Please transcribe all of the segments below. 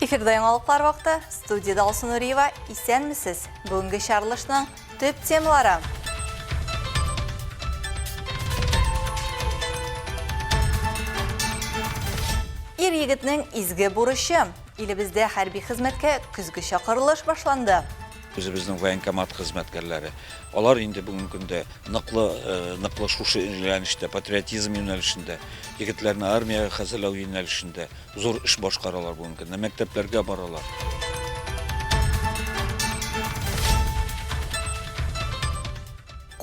Эфирда яңалыклар вакыты. Студиядә Алсу Нуриева. Исәнмесез. Бүгенге чарылышның төп темалары. Ир егетнең изге бурычы. Илебездә хәрби хезмәткә көзге чакырылыш башланды. Үзебезнең военкомат хезмәткәрләре, алар инде бүгенге көндә ныклы, ныклы шушы юнәлештә, патриотизм юнәлешендә, егетләрне армиягә хәзерләү юнәлешендә зур эш башкаралар бүгенге көндә, мәктәпләргә баралар.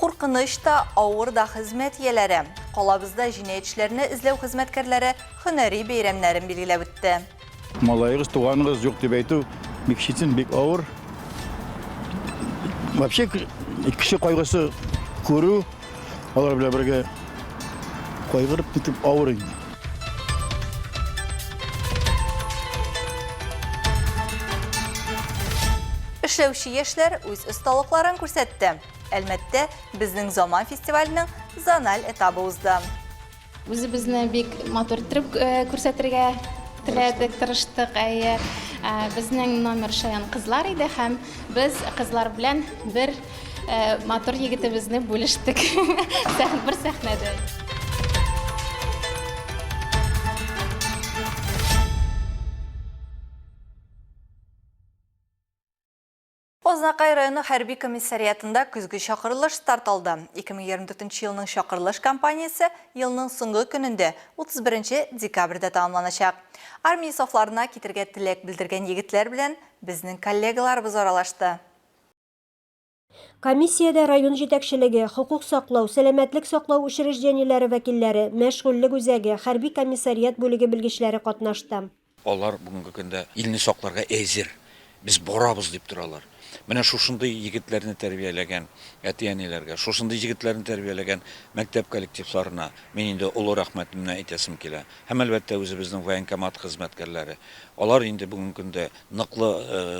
Куркыныч та, авыр да хезмәт ияләре. Калабызда җинаятьчеләрне эзләү хезмәткәрләре һөнәри бәйрәмнәрен билгеләп үтте. Малаегыз, туганыгыз юк дип әйтү бик читен, бик авыр. Вообще кеше кайгысы күрү, алар белән бергә кайгырып китеп авыр инде. Эшләүче яшьләр үз осталыкларын күрсәтте. Әлмәттә Безнең заман фестиваленең зональ этабы узды. Үзебезне бик матур иттереп күрсәтергә теләдек, тырыштык. Әйе, безнең номер шаян кызлар иде һәм без кызлар белән бер матур егетебезне бүлештек бер сәхнәдә. Азнакай районы хәрби комиссариатында көзге чакырылыш старт алды. 2024 елның чакырылыш кампаниясе елның соңгы көнендә, 31 декабрьдә тәмамланачак. Армия сафларына китергә теләк белдергән егетләр белән безнең коллегаларыбыз аралашты. Комиссиядә район җитәкчелеге, хокук саклау, сәламәтлек саклау учреждениеләре вәкилләре, мәшгульлек үзәге, хәрби комиссариат бүлеге белгечләре катнашты. Алар бүгенге көндә илне сакларга әзер, без барабыз дип торалар. Менә шушындый егетләрне тәрбияләгән әти-әниләргә, шушындый егетләрне тәрбияләгән мәктәп коллективларына мин инде олы рәхмәтемне әйтәсем килә. Һәм, әлбәттә, үзебезнең военкомат хезмәткәрләре. Алар инде бүгенге көндә ныклы,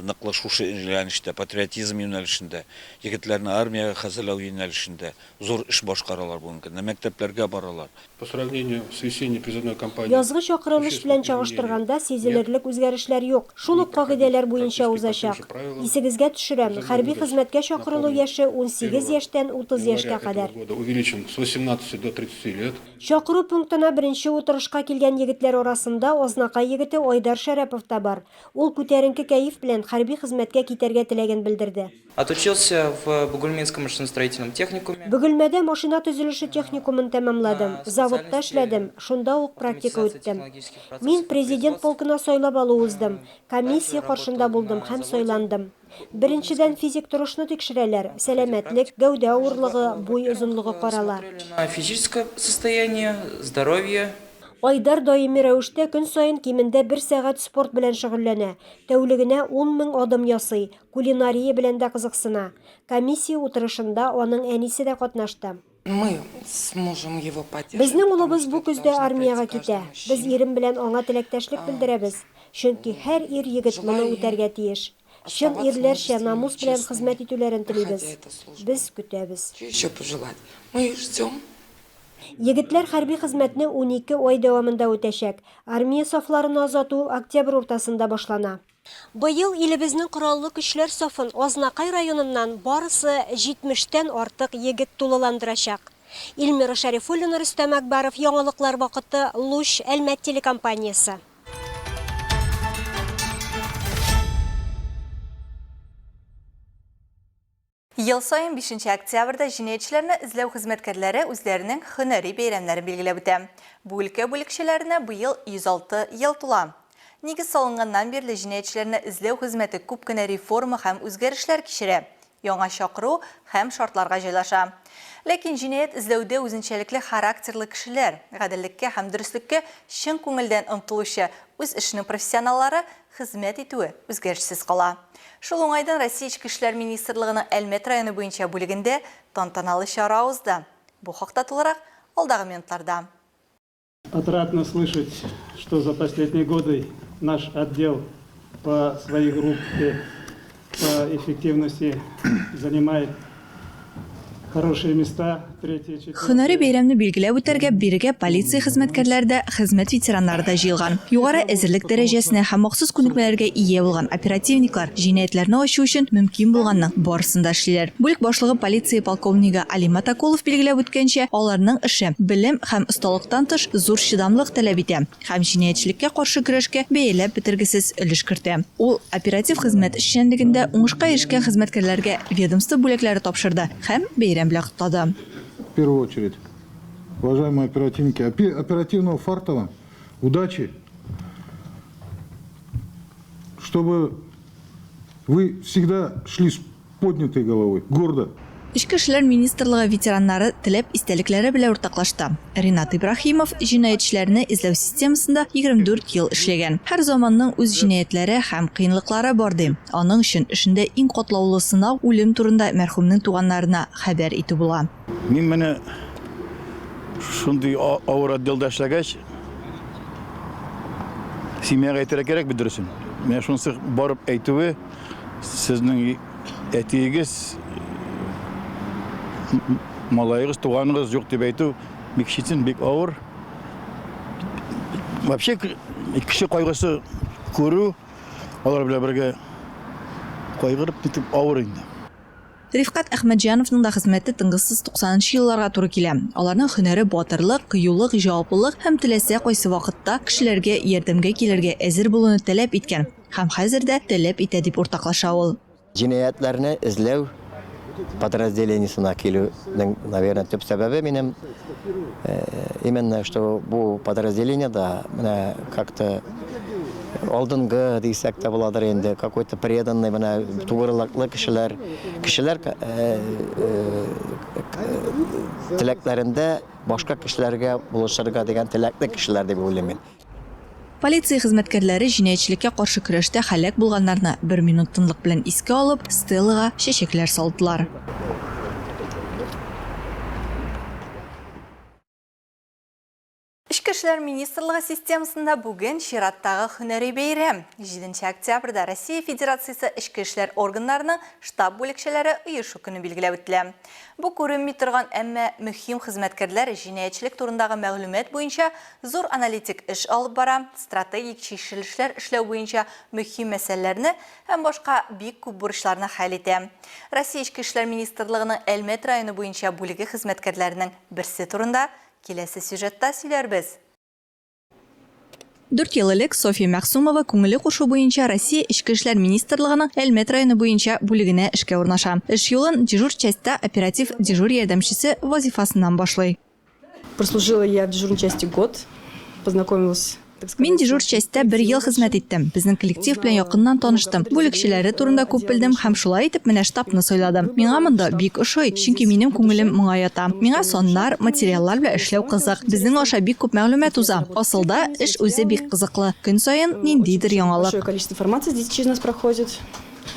ныклы шушы юнәлештә, патриотизм юнәлешендә, егетләрне армиягә хәзерләү юнәлешендә зур эш башкаралар бүгенге көндә, мәктәпләргә баралар. По сравнению с весенней призывной кампанией Язгы чакырылыш белән существенных изменений чагыштырганда нет. сизелерлек үзгәрешләр юк. Шул Они ук проходить кагыйдәләр буенча практически по тем узачак. же правилам. Исегезгә төшерәм, Призывной хәрби возраст, хезмәткә чакырылу напомню, яше с 18 1 яшьтән 30 января яшькә этого кадәр. года увеличен с 18 до 30 лет. Чакыру пунктына беренче утырышка килгән егетләр арасында Азнакай егете Айдар Шәрәпов та бар. Ул күтәренке кәеф белән хәрби хезмәткә китәргә теләген белдерде. Отучился в Бугульминском машиностроительном техникуме. Бөгелмәдә машина төзелеше техникумын тәмамладым, заводта эшләдем, шунда ук практика үттем. Мин Президент полкына сайлап алу уздым, комиссия каршында булдым һәм сайландым. Беренчедән, физик торышны тикшерәләр, сәламәтлек, гәүдә авырлыгы, буй озынлыгы карала. Физическое состояние, здоровье. Айдар даими рәвештә көн саен кимендә бер сәгать спорт белән шөгыльләнә, тәүлегенә 10 мең адым ясый, кулинария белән дә кызыксына. Комиссия утырышында аның әнисе дә катнашты. Мы с мужем его поддерживаем, Безнең потому улыбыз что бу это көздә должна армиягә пройти китә. каждый Без мужчина. ирем белән аңа теләктәшлек белдерәбез, чөнки һәр ир-егет моны Желаю им үтәргә тиеш. Чын оставаться ирләрчә, мужественными, намус белән честными, хезмәт итүләрен проходя телибез. эту службу. Без көтәбез. Что еще пожелать? Мы их ждем. Егетләр хәрби хезмәтне 12 ай дәвамында үтәчәк. Армия сафларына озату октябрь уртасында башлана. Быел илебезнең Кораллы Көчләр сафын Азнакай районыннан барысы 70 тән артык егет тулыландырачак. Эльмира Шәрифуллина, Рөстәм Әкбаров, Яңалыклар вакыты, Луч, Әлмәт телекомпаниясе. Ел саен 5 октябрьдә җинаятьчеләрне эзләү хезмәткәрләре үзләренең һөнәри бәйрәмнәрен билгеләп үтә. Бу өлкә бүлекчәләренә быел 106 ел тула. Нигез салынганнан бирле җинаятьчеләрне эзләү хезмәте күп кенә реформа һәм үзгәрешләр кичерә, яңа чакыру һәм шартларга җайлаша. Ләкин җинаять эзләүдә үзенчәлекле характерлы кешеләр, гаделлеккә һәм дөреслеккә чын күңелдән омтылучы үз эшенең профессионаллары хезмәт итүе үзгәрешсез кала. Шул уңайдан Россия Эчке эшләр министрлыгының Әлмәт районы буенча бүлегендә тантаналы чара узды. Бу хакта тулырак алдагы минутларда. Отрадно слышать, что за последние годы наш отдел по своей группе по эффективности занимает хорошие места. Һөнәри бәйрәмне билгеләп үтәргә бирегә полиция хезмәткәрләре дә, хезмәт ветераннары да җыелган. Югары әзерлек дәрәҗәсенә һәм махсус күнекмәләргә ия булган оперативниклар җинаятьләрне ачу өчен мөмкин булганның барысын да эшлиләр. Бүлек башлыгы полиция полковнигы Алим Атакулов билгеләп үткәнчә, аларның эше, белем һәм осталыктан тыш, зур чыдамлык таләп итә. Һәм җинаятьчелеккә каршы көрәшкә бәяләп бетергесез өлеш кертә. Ул оператив хезмәт эшчәнлегендә уңышка ирешкән хезмәткәрләргә ведомство бүләкләре тапшырды һәм бәйрәм белән котлады. В первую очередь, уважаемые оперативники, оперативного фарта вам, удачи, чтобы вы всегда шли с поднятой головой, гордо. Эчке эшләр министрлыгы ветераннары теләп истәлекләре белән уртаклашты. Ринат Ибраһимов җинаятьчеләрне эзләү системасында 24 ел эшләгән. Һәр заманның үз җинаятьләре һәм кыенлыклары бар, ди. Аның өчен эшендә иң катлаулы сынау үлем турында мәрхүмнең туганнарына хәбәр итү була. Мин менә шундый авыр отделда эшләгәч, семьяга әйтергә кирәк бит дөресен. Менә шунысы барып әйтүе, Сезнең әтиегез, малаегыз, туганыгыз юк дип әйтү бик читен, бик авыр. Вообще кеше кайгысы күрү, алар белән бергә кайгырып китеп авыр инде. Рифкать Әхмәтҗановның да хезмәте тынгысыз 90 нчы елларга туры килә. Аларның һөнәре батырлык, кыюлык, җаваплылык һәм теләсә кайсы вакытта кешеләргә ярдәмгә килергә әзер булуны таләп иткән. Һәм хәзер дә таләп итә, дип уртаклаша ул. Җинаятьләрне эзләү подразделениесына килүнең, наверное, төп сәбәбе минем именно, что бу подразделениедә менә как-то алдынгы дисәк тә буладыр инде, какой-то преданный, менә тугрылыклы кешеләр, кешеләр теләкләрендә башка кешеләргә булышырга дигән теләкле кешеләр дип уйлыйм мин. Полиция хезмәткәрләре җинаятьчелеккә каршы көрәштә һәлак булганнарны бер минут тынлык белән искә алып, стелага чәчәкләр салдылар. Эчке эшләр министрлыгы системасында бүген чираттагы һөнәри бәйрәм. Җиденче октябрьдә Россия Федерациясе эчке эшләр органнарының штаб бүлекчәләре оешу көне билгеләп үтелә. Бу күренми торган, әмма мөһим хезмәткәрләр җинаятьчелек турындагы мәгълүмат буенча зур аналитик эш алып бара, стратегик чишелешләр эшләү буенча мөһим мәсьәләләрне һәм башка бик күп бурычларны хәл итә. Россия Эчке эшләр министрлыгының Әлмәт районы буенча бүлеге хезмәткәрләренең берсе турында киләсе сюжетта сөйләрбез. Дүрт ел элек Софья Мәгъсумова күңеле кушу буенча Россия Эчке эшләр министрлыгының Әлмәт районы буенча бүлегенә эшкә урнаша. Эш юлын дежур частьта оператив дежур ярдәмчесе вазыйфасыннан башлый. Прослужила я в дежурной части год, познакомилась, так сказать. Мин дежур частьта бер ел хезмәт иттем. Безнең коллектив белән якыннан таныштым, бүлекчәләре турында күп белдем һәм шулай итеп менә штабны сайладым. Миңа монда бик ошый, чөнки минем күңелем моңа ята. Миңа саннар, материаллар белән эшләү кызык. Безнең аша бик күп мәгълүмат уза. Асылда, эш үзе бик кызыклы. Көн саен ниндидер яңалык. Большое количество информации здесь через нас проходит.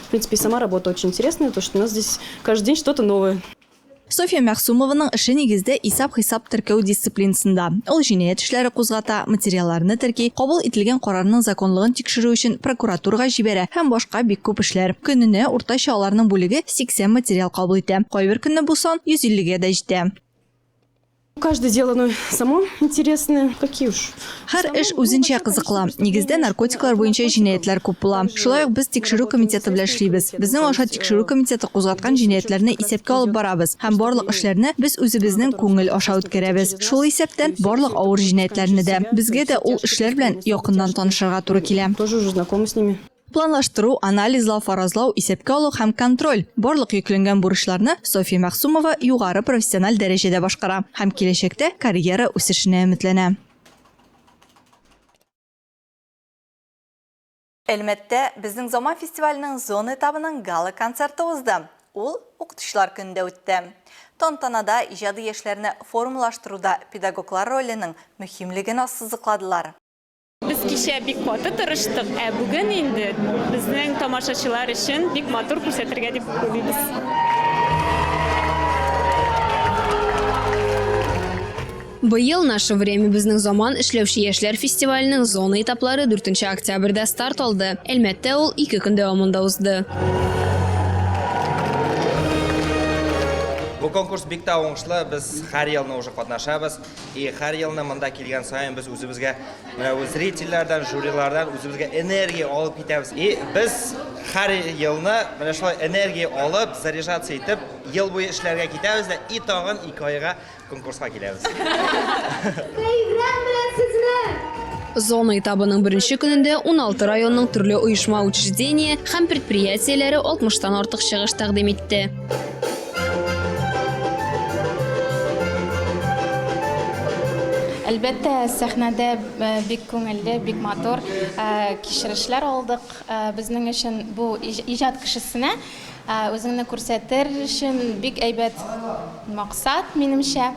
В принципе, и сама работа очень интересная, то, что у нас здесь каждый день что-то новое. Софья Мәгъсумованың эше нигездә исап-хисап теркәү дисциплинасында. Ул җинаять эшләре кузгата, материалларны терки, кабул ителгән карарның законлыгын тикшерү өчен прокуратурага җибәрә һәм башка бик күп эшләр. Көненә уртача аларның бүлеге 80 материал кабул итә. Кайбер көнне бу сан 150 гә дә җитә. Каждое дело оно само интересное. Какие уж. Һәр эш үзенчә кызыклы. Нигездә наркотиклар буенча җинаятьләр күп була. Шулай ук без тикшерү комитеты белән эшлибез. Безнең аша тикшерү комитеты кузгаткан җинаятьләрне исәпкә алып барабыз һәм барлык эшләрне без үзебезнең күңел аша үткәрәбез. Шул исәптән, барлык авыр җинаятьләрне дә. Безгә дә ул эшләр белән якыннан танышырга туры килә. Тоже уже знакомы с ними. Планлаштыру, анализлау, фаразлау, исәпкә алу һәм контроль, барлык йөкләнгән бурычларны Софья Мәгъсумова югары профессиональ дәрәҗәдә башкара һәм киләчәктә карьера үсешенә өметләнә. Әлмәттә Безнең заман фестиваленең зона этабының гала-концерты узды. Ул Укытучылар көнендә үтте. Тантанада иҗади яшьләрне формалаштыруда педагоглар роленең мөһимлеген ассызыкладылар. Без кичә бик каты тырыштык, ә бүген инде безнең тамашачылар өчен бик матур күрсәтергә дип уйлыйбыз. Быел Наше время безнең заман эшләүче яшьләр фестиваленең зона этаплары 4 октябрьдә старт алды. Әлмәттә ул ике көн дәвамында узды. Конкурс бик тә уңышлы, без һәр елны уже катнашабыз. И һәр елны монда килгән саен без үзебезгә менә бу зрительләрдән, жюрилардан үзебезгә энергия алып китәбез. И без һәр елны менә шулай энергия алып, заряжаться итеп, ел буе эшләргә китәбез дә и тагын ике айга конкурска киләбез. Бәйрәм белән сезне! Зона этабының беренче көнендә 16 районның төрле оешма-учреждение һәм предприятиеләре 60 тан артык чыгыш тәкъдим итте. Әлбәттә, сәхнәдә э, бик күңелле, бик матур э, кичерешләр алдык. Э, безнең өчен бу иҗат кешесенә үзеңне күрсәтер өчен бик әйбәт максат, минемчә.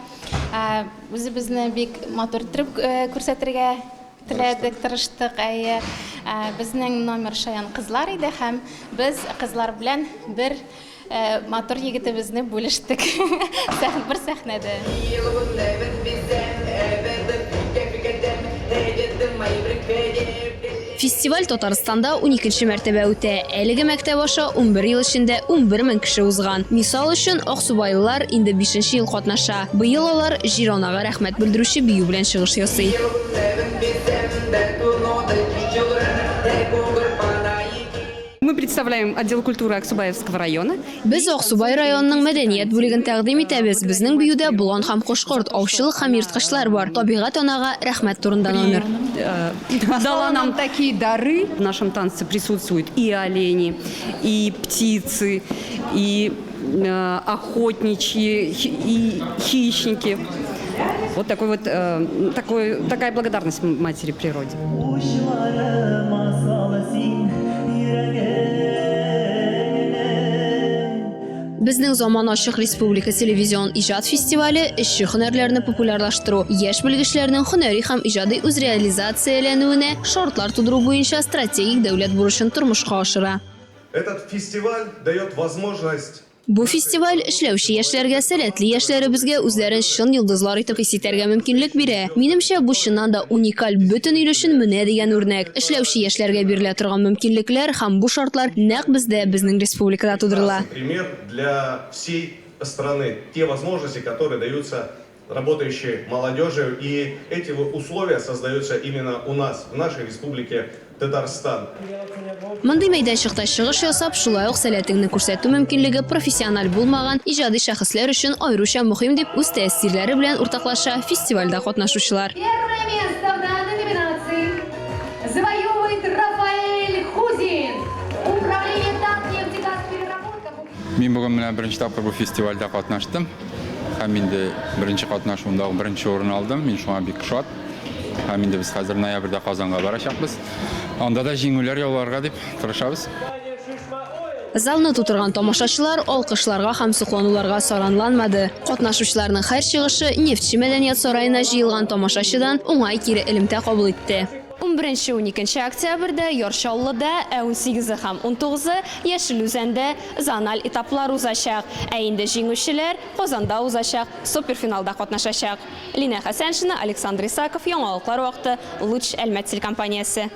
Үзебезне бик матур иттереп күрсәтергә теләдек, тырыштык, әйе. Безнең номер шаян кызлар иде һәм без кызлар белән бер матур егетебезне бүлештек бер сәхнәдә. Фестиваль Татарстанда уникенче мәртәбә үтә. Әлеге мәктәп аша 11 ел эчендә 11 мең кеше узган. Мисал өчен, аксубайлылар инде бишенче ел катнаша. Быел алар Җир-анага рәхмәт белдерүче бию белән чыгыш ясый. Мы представляем отдел культуры Аксубаевского района. Без Аксубай районының мәдәният бүлеген тәкъдим итәбез. Безнең биюдә болан һәм кош-корт, аучылык һәм ерткычлар бар. Табигать-анага рәхмәт турында номер. Э, дала нам такие дары. В нашем танце присутствуют и олени, и птицы, и э, охотничьи, и хищники. Вот такой вот, э, такой, такая благодарность матери природе. Безнең заман ачык республика телевизион иҗат фестивале эшче һөнәрләрне популярлаштыру, яшь белгечләрнең һөнәри һәм иҗади үзреализацияләнүенә шартлар тудыру буенча стратегик дәүләт бурычын тормышка ашыра. Этот фестиваль дает возможность Бу фестиваль эшләүче яшьләргә, сәләтле яшьләребезгә үзләрен чын йолдызлар итеп хис итәргә мөмкинлек бирә. Минемчә, бу чыннан да уникаль, бөтен ил өчен менә дигән үрнәк. Эшләүче яшьләргә бирелә торган мөмкинлекләр һәм бу шартлар нәкъ бездә, безнең республикада тудырыла. Пример для всей страны. Те возможности, которые даются работающей молодежи, и эти условия создаются именно у нас, в нашей республике Татарстан. Мондый мәйданчыкта чыгыш ясап, шулай ук сәләтеңне күрсәтү мөмкинлеге профессиональ булмаган иҗади шәхесләр өчен аеруча мөһим, дип үз тәэсирләре белән уртаклаша фестивальдә катнашучылар. Первое место в данной номинации завоевывает Рафаэль Хузин, Управление Татнефтегазпереработка. Мин бүген менә беренче тапкыр бу фестивальдә катнаштым. Һәм инде беренче катнашуымда ук беренче урын алдым. Мин шуңа бик шат. Һәм инде без хәзер ноябрьдә Казанга барачакбыз. Анда да җиңүләр яуларга дип тырышабыз. Залны тутырган тамашачылар алкышларга һәм соклануларга саранланмады. Катнашучыларның һәр чыгышы Нефтьче мәдәният сараена җыелган тамашачыдан уңай кире элемтә кабул итте. Унберенче-уникенче октябрьдә Яр Чаллыда, ә унсигезе һәм унтугызы Яшел Үзәндә зональ этаплар узачак. Ә инде җиңүчеләр Казанда узачак суперфиналда катнашачак. Линә Хәсәншина, Александр Исаков, Яңалыклар вакыты, Луч Әлмәт телекомпаниясе.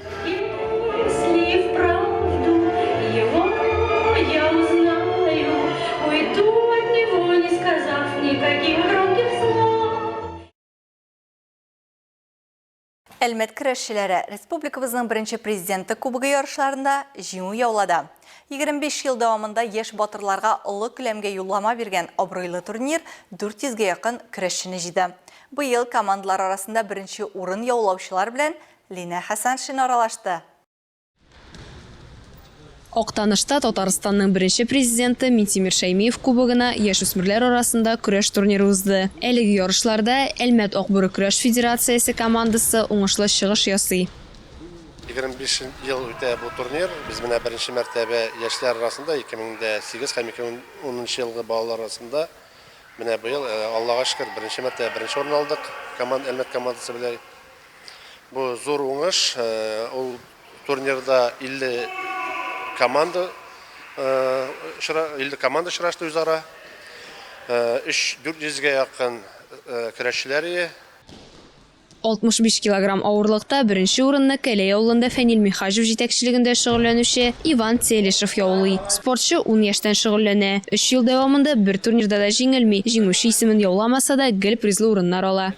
Әлмәт көрәшчеләре республикабызның беренче президенты кубогы ярышларында җиңү яулады. 25 ел дәвамында яшь батырларга олы келәмгә юллама биргән абруйлы турнир 400 гә якын көрәшчене җыйды. Быел командалар арасында беренче урын яулаучылар белән Линә Хәсәншина аралашты. Актанышта Татарстанның беренче президенты Минтимер Шәймиев кубогына яшүсмерләр арасында көрәш турниры узды. Әлеге ярышларда Әлмәт Акбүре көрәш федерациясе командасы уңышлы чыгыш ясый. 25 ел үтә бу турнир. Без менә беренче мәртәбә яшьләр арасында 2008 һәм 2010 елгы балалар арасында менә быел, Аллага шөкер, беренче мәртәбә беренче урын алдык команда Әлмәт командасы белән. Бу зур уңыш. Ул турнирда 50 команда 50 команда очрашты үзара. 3-400 гә якын көрәшчеләр ие. 65 килограмм авырлыкта беренче урынны Кәләй авылында Фәнил Миһаҗев җитәкчелегендә шөгыльләнүче Иван Телешев яулый. Спортчы ун яшьтән шөгыльләнә. Өч ел дәвамында бер турнирда да җиңелми, җиңүче исемен яуламаса да, гел призлы урыннар ала.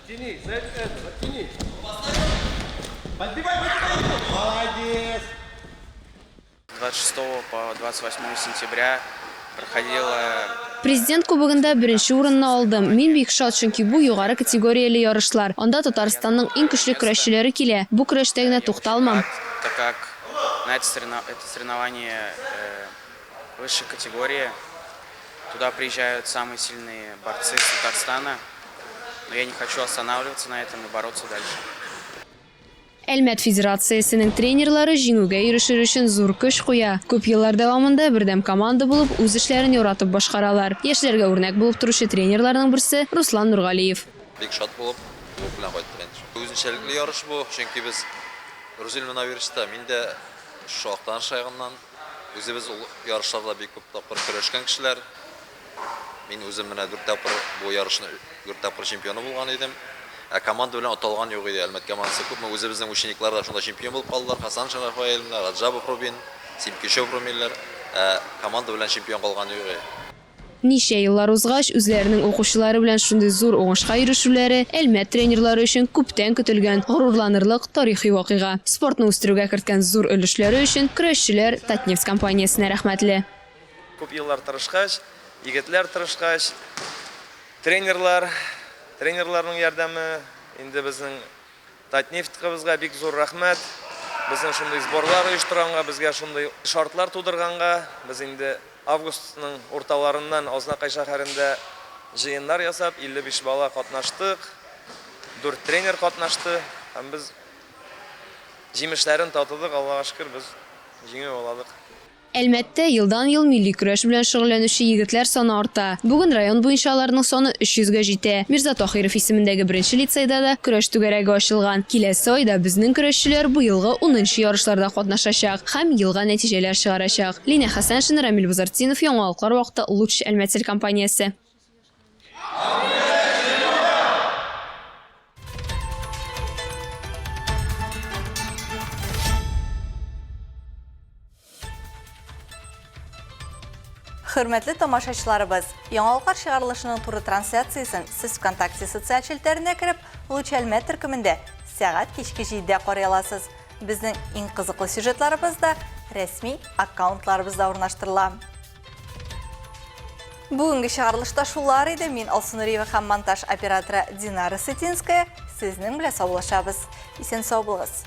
Президент Кубогында беренче урынны алдым. Мин бик шат, чөнки бу югары категорияле ярышлар. Анда Татарстанның иң көчле көрәшчеләре килә. Бу көрәштә генә тукталмам. Әлмәт федерациясенең тренерлары җиңүгә ирешер өчен зур көч куя. Күп еллар дәвамында бердәм команда булып, үз эшләрен яратып башкаралар. Яшьләргә үрнәк булып торучы тренерларның берсе, Руслан Нургалиев. Бик шат булып, кубок белән кайттык инде. Үзенчәлекле ярыш бу, чөнки без Рузил Мөнәвирович та, мин дә шушы Актаныш районыннан. Үзебез ул ярышларда бик күп тапкыр көрәшкән кешеләр. Мин үзем менә дүрт тапкыр бу ярышны дүрт тапкыр чемпионы булган идем. Ә команда белән оталган юк иде. Әлмәт командасы күпме үзебезнең учениклар да шунда чемпион булып калдылар. Хасаншин Рафаэль, менә Раджабов Рубин, Симкишев Румилләр. Ә команда белән чемпион калган юк иде. Ничә еллар узгач, үзләренең укучылары белән шундый зур уңышка ирешүләре Әлмәт тренерлары өчен күптән көтелгән, горурланырлык тарихи вакыйга. Спортны үстерүгә керткән зур өлешләре өчен көрәшчеләр Татнефть компаниясенә рәхмәтле. Күп еллар тырышкач, егетләр тырышкач, тренерлар, тренерларның ярдәме, инде безнең Татнефтькабызга бик зур рәхмәт. Безнең шундый сборлар оештырганга, безгә шундый шартлар тудырганга. Без инде августның урталарыннан Азнакай шәһәрендә җыеннар ясап, 55 бала катнаштык, дүрт тренер катнашты һәм без җимешләрен татыдык, Аллага шөкер, без җиңү яуладык. Әлмәттә елдан-ел милли көрәш белән шөгыльләнүче егетләр саны арта. Бүген район буенча аларның саны 300 гә җитә. Мирза Таһиров исемендәге беренче лицейда да көрәш түгәрәге ачылган. Киләсе айда безнең көрәшчеләр быелгы унынчы ярышларда катнашачак һәм елга нәтиҗәләр чыгарачак. Линә Хәсәншина, Рамил Базартдинов, Яңалыклар вакыты, Луч Әлмәт телекомпаниясе. Хөрмәтле тамашачыларыбыз, яңалыклар чыгарылышының туры трансляциясен сез ВКонтакте социаль челтәренә кереп, Луч Әлмәт төркемендә сәгать кичке 7-дә карый аласыз. Безнең иң кызыклы сюжетларыбыз да рәсми аккаунтларыбызда урнаштырыла. Бүгенге чыгарылышта шулар иде. Мин Алсу Нуриева һәм монтаж операторы Динара Сытинская сезнең белән саубуллашабыз. Исән сау булыгыз.